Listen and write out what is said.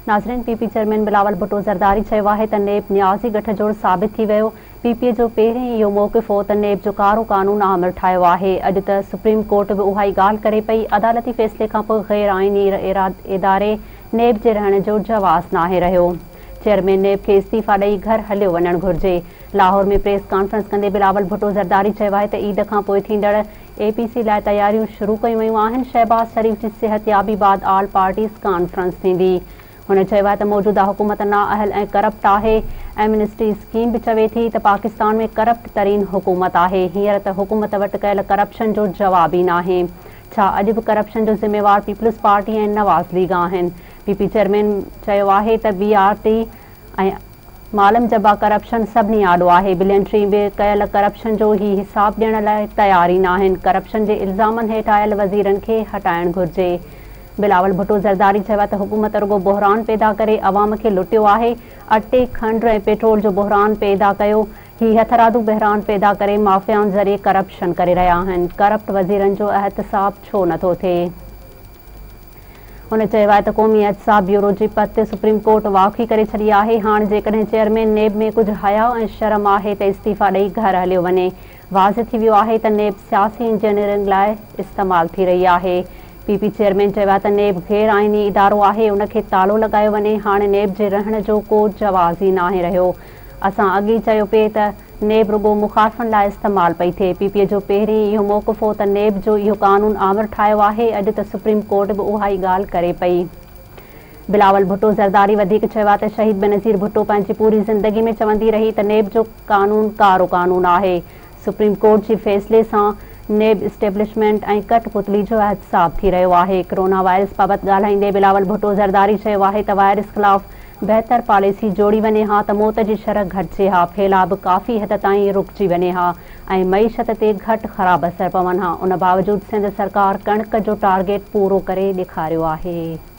ناظرين P P chairman Bilawal Bhutto Zardari چيو آهي ته نيب نيازي ڳٺ جوڙ ثابت ٿي ويو، پي پي جو پهرين ئي اهو موقف هو ته نيب جو ڪارو قانون آمر ٺاهيو آهي، اڄ ته سپريم ڪورٽ به اها ئي ڳالهه ڪري پئي، عدالتي فيصلي کانپوء غير آئيني اداري نيب جي رهڻ جو جواز ناهي رهيو، چيئرمين نيب کي استعيفيٰ ڏئي گهر هليو وڃڻ گهرجي. لاهور ۾ پريس ڪانفرنس ڪندي بلاول ڀٽو زرداري چيو آهي ته عيد کانپوء ٿيندڙ اي پي سي لاء تياريون شروع ڪيون ويون آهن، شهباز شريف جي صحتيابي بعد آل پارٽيز ڪانفرنس ٿيندي. هن چيو آهي ته موجوده حڪومت نااهل ۽ ڪرپٽ آهي، ايمنسٽي اسڪيم به چوي ٿي ته پاڪستان ۾ ڪرپٽ ترين حڪومت آهي، هينئر ته حڪومت وٽ ڪيل ڪرپشن جو جواب ئي ناهي، ڇا اڄ به ڪرپشن جو ذميوار پيپلز پارٽي ۽ نواز ليگ آهن؟ پي پي چيئرمين چيو آهي ته بي آر ٽي ۽ مالم جبا ڪرپشن سڀني آڏو آهي، بلين ٽري به ڪيل ڪرپشن جو هي حساب ڏيڻ لاء تيار ئي ناهن، ڪرپشن جي الزامن هيٺ آيل وزيرن کي هٽائڻ گهرجي. بلاول ڀٽو زرداري چيو ته حڪومت رڳو بحران پيدا ڪري عوام کي لٽيو آهي، اٽي، کنڊ ۽ پيٽرول جو بحران پيدا ڪيو، هي هٿرادو بحران پيدا ڪري مافيائن ذريعي ڪرپشن ڪري رهيا آهن، ڪرپٽ وزيرن جو احتساب ڇو نٿو ٿئي؟ هن چيو آهي ته قومي احتساب بيورو جي پد تي سپريم ڪورٽ واکي ڪري ڇڏي آهي، هاڻ جيڪڏهن چيئرمين نيب ۾ ڪجهه حياء ۽ شرم آهي ته استعيفيٰ ڏئي گهر هليو وڃي، واضح ٿي ويو آهي ته نيب سياسي انجنيئرنگ لاء استعمال ٿي رهي آهي. پي پي چيئرمين چيو آهي ته نيب غير آئيني ادارو آهي، ان کي تالو لڳايو وڃي، هاڻ نيب جي رهڻ جو ڪو جواز ئي ناهي رهيو، اسان اڳ ئي چيو پئي ته نيب رڳو مخالفن لاء استعمال پئي ٿئي، پي پي جو پهرين ئي اهو موقف هو ته نيب جو اهو قانون آمر ٺاهيو آهي، اڄ ته سپريم ڪورٽ به اها ئي ڳالهه ڪري پئي. بلاول ڀٽو زرداري وڌيڪ چيو آهي ته شهيد بينظير ڀٽو پنهنجي پوري زندگي ۾ چوندي رهي ته نيب جو قانون ڪارو قانون آهي، سپريم ڪورٽ جي فيصلي سان نيب اسٽيبلشمينٽ ۽ ڪٺ پتلي جو احتساب ٿي رهيو آهي. ڪرونا وائرس بابت ڳالهائيندي بلاول ڀٽو زرداري چيو آهي ته وائرس خلاف بهتر پاليسي جوڙي وڃي ها ته موت جي شرح گهٽجي ها، ڦهلاء به ڪافي حد تائين رڪجي وڃي ها ۽ معيشت تي گهٽ خراب اثر پون ها، ان باوجود سنڌ سرڪار ڪڻڪ جو ٽارگيٽ پورو ڪري ڏيکاريو آهي.